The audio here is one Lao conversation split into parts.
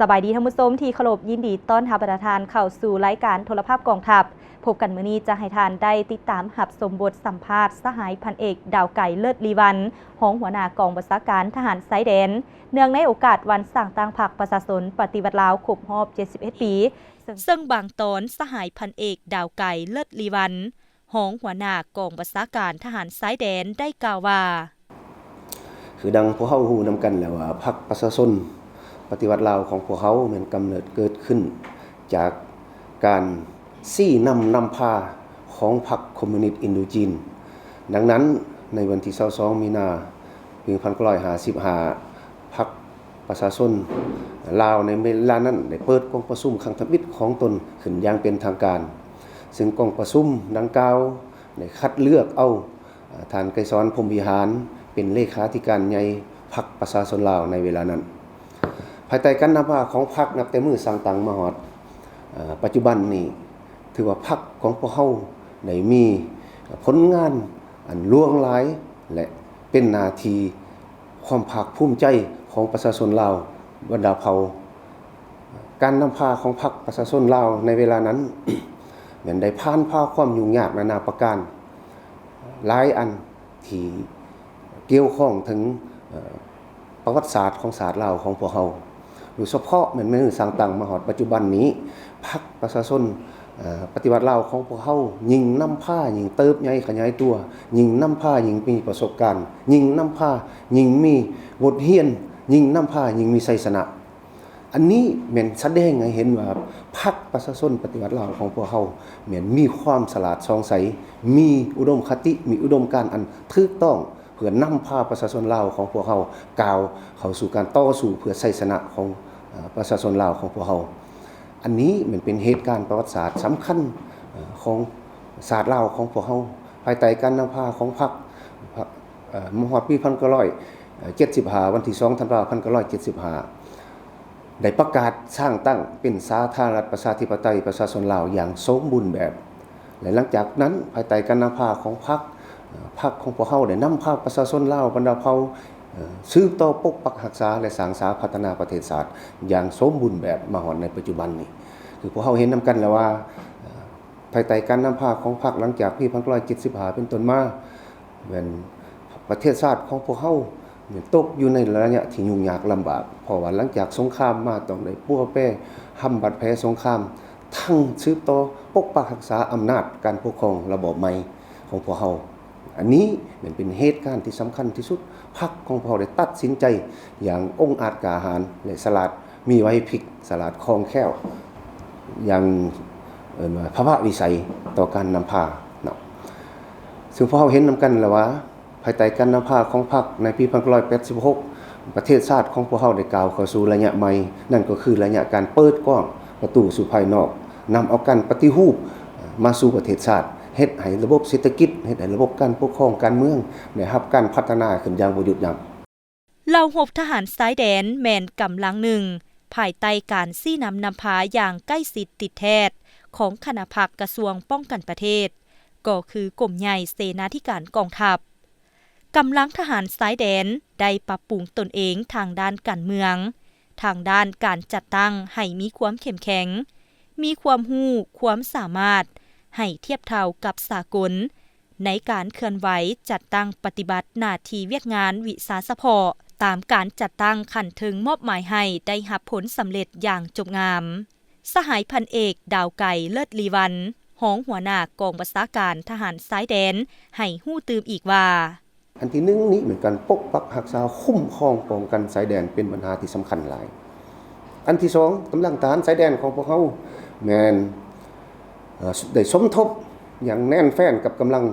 ສະບາຍດີທ່ານຜູ້ຊົມທີ່ເຄົາລົບ, ຍິນດີຕ້ອນຮັບບັນດາທ່ານເຂົ້າສູ່ລາຍການໂທລະພາບກອງທັບ. ພົບກັນມື້ນີ້ຈະໃຫ້ທ່ານໄດ້ຕິດຕາມຮັບຊົມບົດສຳພາດສະຫາຍພັນເອກ ດາວໄກ ເລີດລີວັນ ຮອງຫົວໜ້າກອງບັນຊາການທະຫານຊາຍແດນ ເນື່ອງໃນໂອກາດວັນສ້າງຕັ້ງພັກປະຊາຊົນປະຕິວັດລາວຄົບຮອບເຈັດສິບເອັດປີ, ເຊິ່ງບາງຕອນສະຫາຍພັນເອກ ດາວໄກ ເລີດລີວັນ ຮອງຫົວໜ້າກອງບັນຊາການທະຫານຊາຍແດນໄດ້ກ່າວວ່າ ຄືດັ່ງພວກເຮົາຮູ້ນຳກັນແລ້ວວ່າ ພັກປະຊາຊົນປະຕິວັດລາວຂອງພວກເຮົາແມ່ນກຳເນີດເກີດຂຶ້ນຈາກການຊີ້ນຳນຳພາຂອງພັກຄອມມູນິດອິນໂດຈີນ. ດັ່ງນັ້ນ, ໃນວັນທີຊາວສອງ ມີນາ ປີໜຶ່ງພັນເກົ້າຮ້ອຍຫ້າສິບຫ້າ ພັກປະຊາຊົນລາວໃນເວລານັ້ນໄດ້ເປີດກອງປະຊຸມຄັ້ງທຳອິດຂອງຕົນຂຶ້ນຢ່າງເປັນທາງການ, ເຊິ່ງກອງປະຊຸມດັ່ງກ່າວໄດ້ຄັດເລືອກເອົາ ທ່ານ ໄກສອນ ພົມວິຫານ ເປັນເລຂາທິການໃຫຍ່ພັກປະຊາຊົນລາວໃນເວລານັ້ນ. ພາຍໃຕ້ການນຳພາຂອງພັກນັບແຕ່ມື້ສ້າງຕັ້ງມາຮອດ ເອີ ປັດຈຸບັນນີ້ ຖືວ່າພັກຂອງພວກເຮົາໄດ້ມີຜົນງານອັນຫຼວງຫຼາຍ ແລະ ເປັນໜ້າທີ່ຄວາມພາກພູມໃຈຂອງປະຊາຊົນລາວບັນດາເຜົ່າ. ການນຳພາຂອງພັກປະຊາຊົນລາວໃນເວລານັ້ນ ແມ່ນໄດ້ຜ່ານຜ່າຄວາມຫຍຸ້ງຍາກນານາປະການຫຼາຍອັນ ທີ່ກ່ຽວຂ້ອງເຖິງ ເອີ ປະຫວັດສາດຂອງຊາດລາວຂອງພວກເຮົາ, ໂດຍສະເພາະແມ່ນມື້ສ້າງຕັ້ງມາຮອດປັດຈຸບັນນີ້ ພັກປະຊາຊົນ ເອີ ປະຕິວັດລາວຂອງພວກເຮົາຍິ່ງນຳພາ ຍິ່ງເຕີບໃຫຍ່ຂະຫຍາຍຕົວ, ຍິ່ງນຳພາ ຍິ່ງມີປະສົບການ, ຍິ່ງນຳພາ ຍິ່ງມີບົດຮຽນ, ຍິ່ງນຳພາ ຍິ່ງມີໄຊຊະນະ. ອັນນີ້ແມ່ນສະແດງໃຫ້ເຫັນວ່າ ພັກປະຊາຊົນປະຕິວັດລາວຂອງພວກເຮົາ ແມ່ນມີຄວາມສະຫຼາດສ່ອງໃສ, ມີອຸດົມຄະຕິ, ມີອຸດົມການອັນຖືກຕ້ອງ ເພື່ອນຳພາປະຊາຊົນລາວຂອງພວກເຮົາກ້າວເຂົ້າສູ່ການຕໍ່ສູ້ເພື່ອໄຊຊະນະຂອງ ເອີ ປະຊາຊົນລາວຂອງພວກເຮົາ. ອັນນີ້ແມ່ນເປັນເຫດການປະຫວັດສາດສຳຄັນ ເອີ ຂອງຊາດລາວຂອງພວກເຮົາ ພາຍໃຕ້ການນຳພາຂອງພັກ ເອີ ມາຮອດປີພັນເກົ້າຮ້ອຍເຈັດສິບຫ້າ ວັນທີສອງ ທັນວາ ພັນເກົ້າຮ້ອຍເຈັດສິບຫ້າ ໄດ້ປະກາດສ້າງຕັ້ງເປັນສາທາລະນະລັດປະຊາທິປະໄຕປະຊາຊົນລາວຢ່າງສົມບູນແບບ ແລະ ຫຼັງຈາກນັ້ນ ພາຍໃຕ້ການນຳພາຂອງພັກ ເອີ ພັກຂອງພວກເຮົາໄດ້ນຳພາປະຊາຊົນລາວບັນດາເຜົ່າ ເອີ ສືບຕໍ່ປົກປັກຮັກສາ ແລະ ສ້າງສາພັດທະນາປະເທດຊາດຢ່າງສົມບູນແບບມາຮອດໃນປັດຈຸບັນນີ້. ຄືພວກເຮົາເຫັນນຳກັນແລ້ວວ່າ ເອີ ພາຍໃຕ້ການນຳພາຂອງພັກ ຫຼັງຈາກປີພັນເກົ້າຮ້ອຍເຈັດສິບຫ້າເປັນຕົ້ນມາ ແມ່ນປະເທດຊາດຂອງພວກເຮົາແມ່ນຕົກຢູ່ໃນໄລຍະທີ່ຫຍຸ້ງຍາກລຳບາກ, ເພາະວ່າຫຼັງຈາກສົງຄາມມາຕ້ອງໄດ້ປົວແປຮຳບາດແຜສົງຄາມ, ທັງສືບຕໍ່ປົກປັກຮັກສາອຳນາດການປົກຄອງລະບອບໃໝ່ຂອງພວກເຮົາ. ອັນນີ້ແມ່ນເປັນເຫດການທີ່ສຳຄັນທີ່ສຸດ. ພັກຂອງພວກເຮົາໄດ້ຕັດສິນໃຈຢ່າງອົງອາດກ້າຫານ ແລະ ສະຫຼາດ ມີໄຫວພິບ, ສະຫຼາດຄ່ອງແຄ້ວ ຢ່າງ ເອີ້ນວ່າພະວະວິໄສຕໍ່ການນຳພາເນາະ. ຊຶ່ງພວກເຮົາເຫັນນຳກັນແລ້ວວ່າ ພາຍໃຕ້ການນຳພາຂອງພັກໃນປີພັນເກົ້າຮ້ອຍແປດສິບຫົກ ປະເທດຊາດຂອງພວກເຮົາໄດ້ກ້າວເຂົ້າສູ່ໄລຍະໃໝ່, ນັ້ນກໍຄືໄລຍະການເປີດກວ້າງປະຕູສູ່ພາຍນອກ, ນຳເອົາການປະຕິຮູບມາສູ່ປະເທດຊາດ, ເຮັດໃຫ້ລະບົບເສດຖະກິດ, ເຮັດໃຫ້ລະບົບການປົກຄອງການເມືອງໄດ້ຮັບການພັດທະນາຂຶ້ນຢ່າງບໍ່ຢຸດຢັ້ງ. ເຫຼົ່າຮົບທະຫານຊາຍແດນແມ່ນກຳລັງໜຶ່ງພາຍໃຕ້ການຊີ້ນຳນຳພາຢ່າງໃກ້ຊິດຕິດແທດຂອງຄະນະພັກກະຊວງປ້ອງກັນປະເທດ, ກໍຄືກົມໃຫຍ່ເສນາທິການກອງທັບ. ກຳລັງທະຫານຊາຍແດນໄດ້ປັບປຸງຕົນເອງທາງດ້ານການເມືອງ, ທາງດ້ານການຈັດຕັ້ງໃຫ້ມີຄວາມເຂັ້ມແຂງ, ມີຄວາມຮູ້ຄວາມສາມາດໃຫ້ທຽບເທົ່າກັບສາກົນ, ໃນການເຄື່ອນໄຫວຈັດຕັ້ງປະຕິບັດໜ້າທີ່ວຽກງານວິຊາສະເພາະຕາມການຈັດຕັ້ງຂັ້ນເທິງມອບໝາຍໃຫ້ໄດ້ຮັບຜົນສຳເລັດຢ່າງຈົບງາມ. ສະຫາຍພັນເອກ ດາວໄກ ເລີດລີວັນ ຮອງຫົວໜ້າກອງບັນຊາການທະຫານຊາຍແດນ ໃຫ້ຮູ້ຕື່ມອີກວ່າ ອັນທີໜຶ່ງນີ້ແມ່ນການປົກປັກຮັກສາ, ຄຸ້ມຄອງ, ປ້ອງກັນຊາຍແດນເປັນບັນຫາທີ່ສຳຄັນຫຼາຍ. ອັນທີສອງ, ກຳລັງທະຫານຊາຍແດນຂອງພວກເຮົາແມ່ນ ເອີ ໄດ້ສົມທົບຢ່າງແໜ້ນແຟ້ນກັບກຳລັງ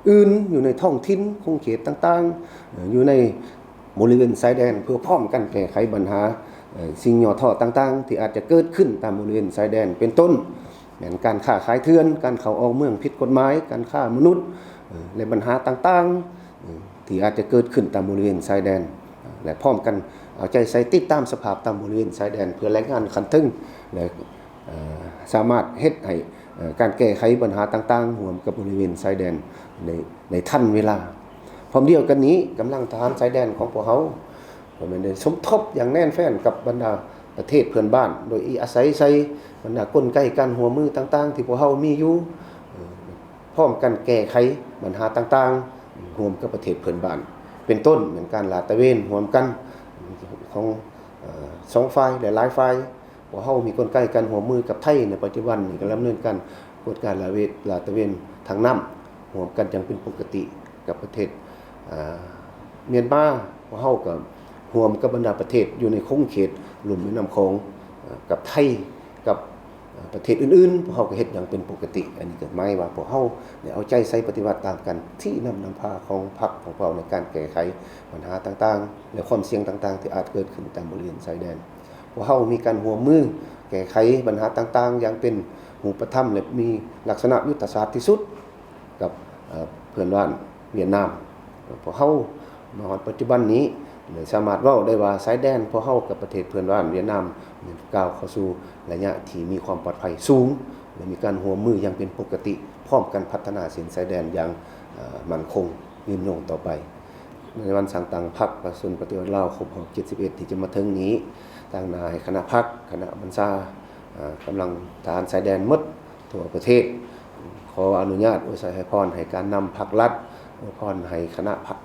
ອື່ນຢູ່ໃນທ້ອງຖິ່ນຂົງເຂດຕ່າງໆ, ເອີ ຢູ່ໃນບໍລິເວນຊາຍແດນ ເພື່ອພ້ອມກັນແກ້ໄຂບັນຫາ ເອີ ສິ່ງຫຍໍ້ທໍ້ຕ່າງໆ ທີ່ອາດຈະເກີດຂຶ້ນຕາມບໍລິເວນຊາຍແດນ ເປັນຕົ້ນ ແມ່ນການຄ້າຂາຍເຖື່ອນ, ການເຂົ້າອອກເມືອງຜິດກົດໝາຍ, ການຄ້າມະນຸດ ເອີ ແລະ ບັນຫາຕ່າງໆ ເອີ ທີ່ອາດຈະເກີດຂຶ້ນຕາມບໍລິເວນຊາຍແດນ ແລະ ພ້ອມກັນເອົາໃຈໃສ່ຕິດຕາມສະພາບຕາມບໍລິເວນຊາຍແດນ ເພື່ອລາຍງານຂັ້ນເທິງ ແລະ ເອີ ສາມາດເຮັດໃຫ້ ເອີ ການແກ້ໄຂບັນຫາຕ່າງໆ ຮ່ວມກັບບໍລິເວນຊາຍແດນໄດ້ ໄດ້ທັນເວລາ. ພ້ອມດຽວກັນນີ້, ກຳລັງທະຫານຊາຍແດນຂອງພວກເຮົາ ກໍແມ່ນໄດ້ສົມທົບຢ່າງແໜ້ນແຟ້ນກັບບັນດາ ປະເທດເພື່ອນບ້ານ ໂດຍອາໄສໃສ່ບັນດາກົນໄກການຮ່ວມມືຕ່າງໆ ທີ່ພວກເຮົາມີຢູ່ ເອີ ພ້ອມກັນແກ້ໄຂບັນຫາຕ່າງໆ ຮ່ວມກັບປະເທດເພື່ອນບ້ານ ເປັນຕົ້ນແມ່ນການລາດຕະເວນຮ່ວມກັນຂອງ ເອີ ສອງຝ່າຍ ແລະ ຫຼາຍຝ່າຍ. ພວກເຮົາມີກົນໄກການຮ່ວມມືກັບໄທໃນປັດຈຸບັນນີ້ ກຳລັງດຳເນີນການກວດກາລາເວ ລາດຕະເວນທາງນ້ຳ ຮ່ວມກັນຢ່າງເປັນປົກກະຕິກັບປະເທດ ອາ ມຽນມາ. ພວກເຮົາກໍຮ່ວມກັບບັນດາປະເທດຢູ່ໃນຂົງເຂດລຸ່ມແມ່ນ້ຳຂອງ ເອີ ກັບໄທ ກັບ ເອີ ປະເທດອື່ນໆ ພວກເຮົາກໍເຮັດຢ່າງເປັນປົກກະຕິ. ອັນນີ້ກໍໝາຍວ່າພວກເຮົາໄດ້ເອົາໃຈໃສ່ປະຕິບັດຕາມກັນ ທີ່ນຳນຳພາຂອງພັກຂອງພວກເຮົາໃນການແກ້ໄຂບັນຫາຕ່າງໆ ແລະ ຄວາມສ່ຽງຕ່າງໆ ທີ່ອາດເກີດຂຶ້ນຕາມບໍລິເວນຊາຍແດນ. ພວກເຮົາມີການຮ່ວມມືແກ້ໄຂບັນຫາຕ່າງໆ ຢ່າງເປັນຮູບປະທຳ ແລະ ມີລັກສະນະຍຸດທະສາດທີ່ສຸດກັບ ເອີ ເພື່ອນບ້ານຫວຽດນາມ. ພວກເຮົາມາຮອດປັດຈຸບັນນີ້ ສາມາດເວົ້າໄດ້ວ່າຊາຍແດນພວກເຮົາກັບປະເທດເພື່ອນບ້ານຫວຽດນາມ ແມ່ນກ້າວເຂົ້າສູ່ໄລຍະທີ່ມີຄວາມປອດໄພສູງ ແລະ ມີການຮ່ວມມືຢ່າງເປັນປົກກະຕິ ພ້ອມກັນພັດທະນາເສັ້ນຊາຍແດນຢ່າງ ເອີ ໝັ້ນຄົງຍືນຍົງຕໍ່ໄປ. ໃນວັນສ້າງຕັ້ງພັກປະຊາຊົນປະຕິວັດລາວຄົບຮອບເຈັດສິບເອັດ ທີ່ຈະມາເຖິງນີ້ ຕາງໜ້າໃຫ້ຄະນະພັກ, ຄະນະບັນຊາ, ເອີ ກຳລັງທະຫານຊາຍແດນໝົດທົ່ວປະເທດ ຂໍອະນຸຍາດອວຍໄຊໃຫ້ພອນໃຫ້ການນຳພັກລັດ, ອວຍພອນໃຫ້ຄະນະພັກ,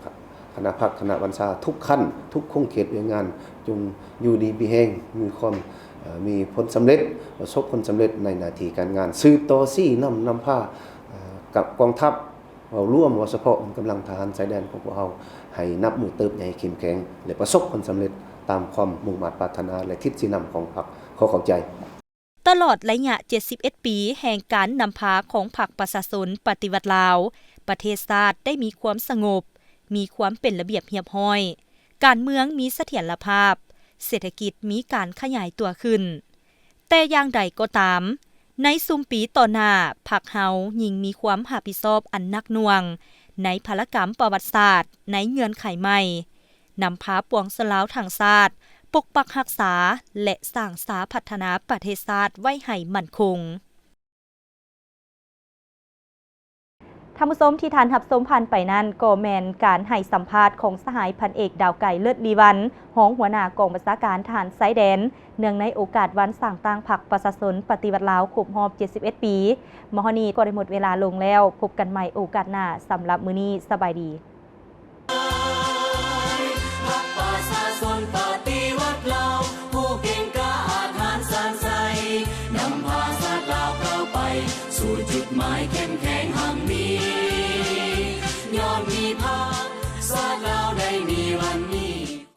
ຄະນະພັກ, ຄະນະບັນຊາທຸກຂັ້ນ, ທຸກຂົງເຂດວຽກງານ ຈົ່ງຢູ່ດີມີແຮງ, ມີຄວາມ, ເອີ ມີຜົນສຳເລັດ, ປະສົບຜົນສຳເລັດໃນໜ້າທີ່ການງານ, ສືບຕໍ່ຊີ້ນຳ, ນຳພາ, ເອີ ກັບກອງທັບ ເວົ້າລວມ, ເວົ້າສະເພາະ ກຳລັງທະຫານຊາຍແດນຂອງພວກເຮົາ ໃຫ້ນັບມື້ເຕີບໃຫຍ່ເຂັ້ມແຂງ ແລະ ປະສົບຜົນສຳເລັດຕາມຄວາມມຸ່ງມາດປາດຖະໜາ ແລະ ທິດຊີ້ນຳຂອງພັກ. ຂໍເຂົ້າໃຈ. ຕະຫຼອດໄລຍະເຈັດສິບເອັດປີແຫ່ງການນຳພາຂອງພັກປະຊາຊົນປະຕິວັດລາວ, ປະເທດຊາດໄດ້ມີຄວາມສະຫງົບ, ມີຄວາມເປັນລະບຽບຮຽບຮ້ອຍ, ການເມືອງມີສະຖຽນລະພາບ, ເສດຖະກິດມີການຂະຫຍາຍຕົວຂຶ້ນ. ແຕ່ຢ່າງໃດກໍຕາມ, ໃນຊຸມປີຕໍ່ໜ້າ, ພັກເຮົາຍິ່ງມີຄວາມຮັບຜິດຊອບອັນໜັກໜ່ວງໃນພາລະກຳປະຫວັດສາດໃນເງື່ອນໄຂໃໝ່, ນຳພາປວງຊົນລາວທັງຊາດປົກປັກຮັກສາ ແລະ ສ້າງສາພັດທະນາປະເທດຊາດໄວ້ໃຫ້ໝັ້ນຄົງ. ທ່ານຜູ້ຊົມທີ່ທ່ານຮັບຊົມຜ່ານໄປນັ້ນ ກໍແມ່ນການໃຫ້ສຳພາດຂອງສະຫາຍພັນເອກ ດາວໄກ ເລີດລີວັນ ຮອງຫົວໜ້າກອງບັນຊາການທະຫານຊາຍແດນ ເນື່ອງໃນໂອກາດວັນສ້າງຕັ້ງພັກປະຊາຊົນປະຕິວັດລາວຄົບຮອບເຈັດສິບເອັດປີ. ມາຮອດນີ້ກໍໄດ້ໝົດເວລາລົງແລ້ວ. ພົບກັນໃໝ່ໂອກາດໜ້າ. ສຳລັບມື້ນີ້ ສະບາຍດີ. ພັກປະຊາຊົນປະຕິວັດລາວ ຜູ້ເກັ່ງກ້າອາດຫານຊານໄຊ ນຳພາຊາດລາວກ້າວໄປສູ່ຈຸດໝາຍເຂັ້ມ